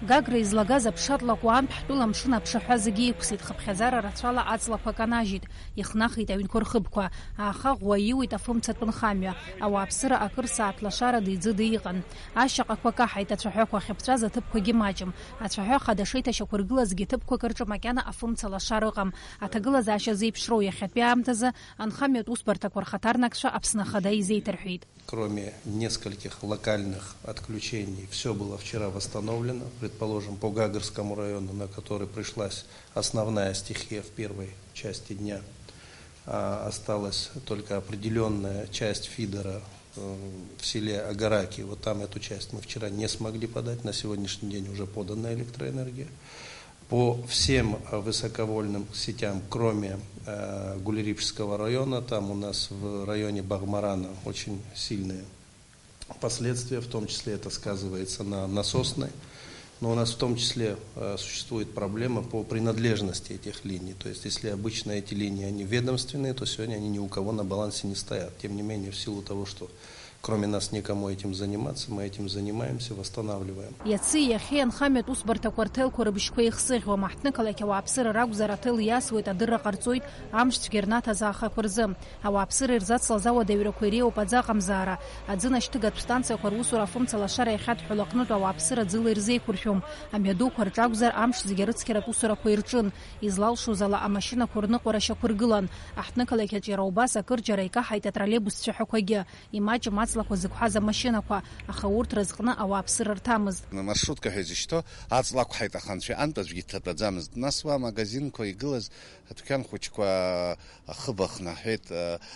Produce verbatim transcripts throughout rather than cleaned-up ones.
Гагра излагаз аԥша тлакәаантә ҳтәыла амшын аԥшаҳәа зегьы иқәсит, хыԥхьаӡара рацәала аҵлақәа канажьит, ихнахит аҩнқәа рхыбқәа, ааха ӷәӷәа иуит афымцатә нхамҩа, ауааԥсыра акыр сааҭ лашарада иӡыда иҟан. Ашьаҟақәа каҳаит, ацәаҳәақәа ахьыԥҵәаз аҭыԥқәагьы маҷым. Ацәаҳәа хада шеиҭашьақәыргылазгьы ҭыԥқәак рҿы макьана афымца лашара ыҟам. Аҭагылазаашьа зеиԥшроу иахьатәи аамҭазы анхамҩатә усбарҭақәа рхаҭарнакцәа Аԥсны Ахада изеиҭарҳәеит. Кроме нескольких локальных отключений, всё было вчера восстановлено. Предположим, по Гагрскому району, на который пришлась основная стихия в первой части дня, а, осталась только определённая часть фидера, э, в селе Агараки. Вот там эту часть мы вчера не смогли подать. На сегодняшний день уже подана электроэнергия. По всем, э, высоковольтным сетям, кроме, э, Гулерипчского района, там у нас в районе Багмарана очень сильные последствия, в том числе это сказывается на насосной. Но у нас в том числе, э, существует проблема по принадлежности этих линий. То есть, если обычно эти линии, они ведомственные, то сегодня они ни у кого на балансе не стоят. Тем не менее, в силу того, что кроме нас некому этим заниматься, мы этим занимаемся, восстанавливаем. Иаци иахьеи анхамҩатә усбарҭақәа рҭелқәа рыбжьқәа еихсыӷьуам. Аҳҭнықалақь ауааԥсыра ракәзар, аҭел иасуеит, адырра ҟарҵоит, амшцәгьа рнаҭаз аахақәа рзы. Ауааԥсыра ирзацлаз ауадаҩрақәа иреиуоуп аӡы аҟамзаара. Аӡы нашьҭыгатә станциақәа русура афымца лашара иахьадҳәало аҟнытә ауааԥсыра аӡыла ирзеиқәыршәом. Амҩадуқәа рҿы акәзар, амш зегьы арыцқьаратә усурақәа ирҿын. Излалшоз ала амашьынақәа рныҟәара шьақәыргылан. Аҳҭнықалақь аҿы иара убас акырџьара икаҳаит атроллейбус цәаҳәақәагьы. Имаҷым аҵлақәа зықәҳаз амашьынақәа, аха урҭ рызҟны ауааԥсыра рҭамызт. Маршрутка ҳәа изышьҭоу аҵла ақәҳаит, аха анцәа иҟынтә аӡәгьы дҭатәаӡамызт. Нас уа амагазинқәа игылаз адәқьан хәыҷқәа ахыб ахнаҳәеит.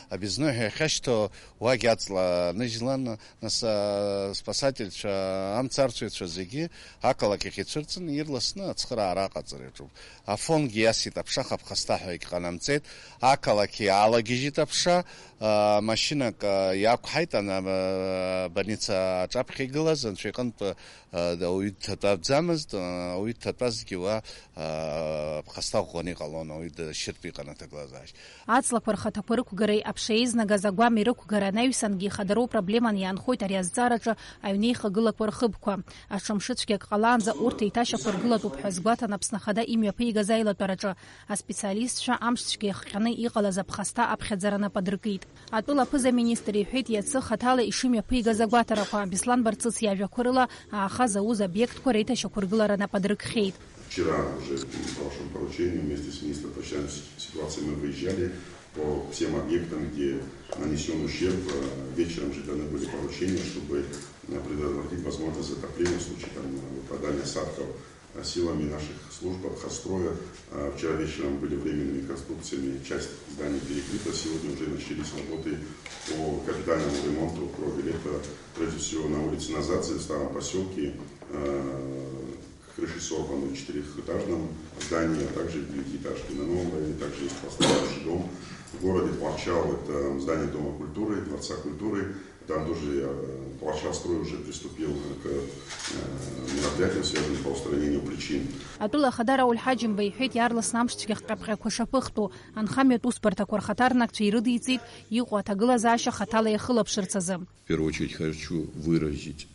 Объездной ҳәа иахьашьҭоу уагь аҵла ныжьлан, нас, а, спасательцәа, амцарцәаҩцәа зегьы ақалақь ахь ицәырҵын, ирласны ацхыраара аҟаҵара иаҿуп. Афонгьы иасит аԥша, аха ԥхасҭа ҳәагь ҟанамҵеит. Ақалақь иалагьежьит аԥша, а, машьынак, а, иақәҳаит, ана, а, больница аҿаԥхьа игылаз, анцәа иҟынтә, а, ауаҩы дҭатәаӡамызт, а, ауаҩы дҭатәазҭгьы уа, а, ԥхасҭа ӷәӷәаны иҟалон, ауаҩы дашьыртә иҟан аҭагылазаашьа. Аҵлақәа рхаҭақәа рықәгареи аԥша еизнагаз агәам ирықәгара анаҩсангьы ихадароу проблеман иаанхоит ари азҵаараҿы аҩнеихагылақәа рхыбқәа. Аҽа мшыцәгьак ҟалаанӡа урҭ еиҭашьақәыргылатәуп ҳәа азгәаҭан Аԥсны Ахада имҩаԥигаз аилатәараҿы. Аспециалистцәа амшцәгьа иахҟьаны иҟалаз аԥхасҭа аԥхьаӡара нап адыркит. Атәыла аԥыза-министр иҳәеит, иацы хаҭала ишымҩаԥигаз агәаҭарақәа, Беслан Барцыц иажәақәа рыла, ааха зауз обиектқәа реиҭашьақәыргылара нап адыркхьеит. Вчера уже по вашему поручению вместе с министром по чрезвычайной ситуации мы выезжали по всем объектам, где нанесён ущерб. Э, вечером же даны были поручения, чтобы, э, предотвратить возможность затопления в случае, там, э, выпадания осадков. Э, силами наших служб Абхазстроя, э, вчера вечером были временными конструкциями часть зданий перекрыта. Сегодня уже начались работы по капитальному ремонту кровель. Это, прежде всего, на улице Назадзе, в старом посёлке, э, крыши сорваны в четырёхэтажном здании, а также в девятиэтажке. На Новом районе также есть пострадавший дом. В городе Плачал, это здание Дома культуры, Дворца культуры. Там тоже, э, Плачалстрой уже приступил к, э, мероприятиям, связанным по устранению причин. Атәыла ахада Рауль Ҳаџьымба иҳәеит, иаарласны амшцәгьа хҟьаԥҟьақәа шаԥыхтәу, анхамҩатә усбарҭақәа рхаҭарнакцәа ирыдиҵеит, иҟоу аҭагылазаашьа хаҭала иахылаԥшырц азы. В первую очередь хочу выразить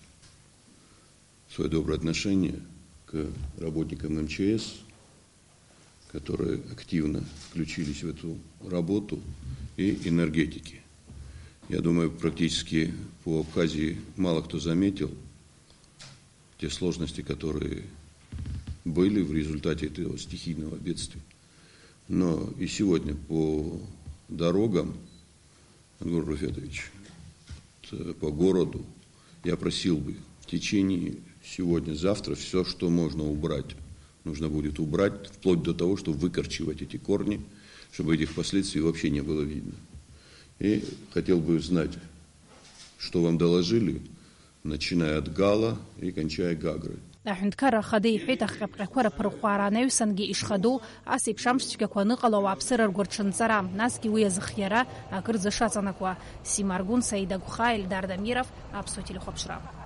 своё доброе отношение к работникам М Ч С, которые активно включились в эту работу, и энергетики. Я думаю, практически по Абхазии мало кто заметил те сложности, которые были в результате этого стихийного бедствия. Но и сегодня по дорогам, Ангур Руфетович, т-, по городу, я просил бы в течение сегодня, завтра всё, что можно убрать, нужно будет убрать, вплоть до того, что выкорчевать эти корни, чтобы этих последствий вообще не было видно. И хотел бы знать, что вам доложили, начиная от Гала и кончая Гагрой. Аҳәынҭқарра Ахада иҳәеит, ахҟьаԥҟьақәа рыԥырхәаара анаҩсангьы ишхадоу, ас еиԥш амшцәгьақәа аныҟало ауааԥсыра ргәырҽанҵара, насгьы уи азыхиара акырӡа шаҵанакуа. Сима Аргәын, Саида Гәхаа, Ельдар Дамиров, Аԥсуа телехәаԥшра.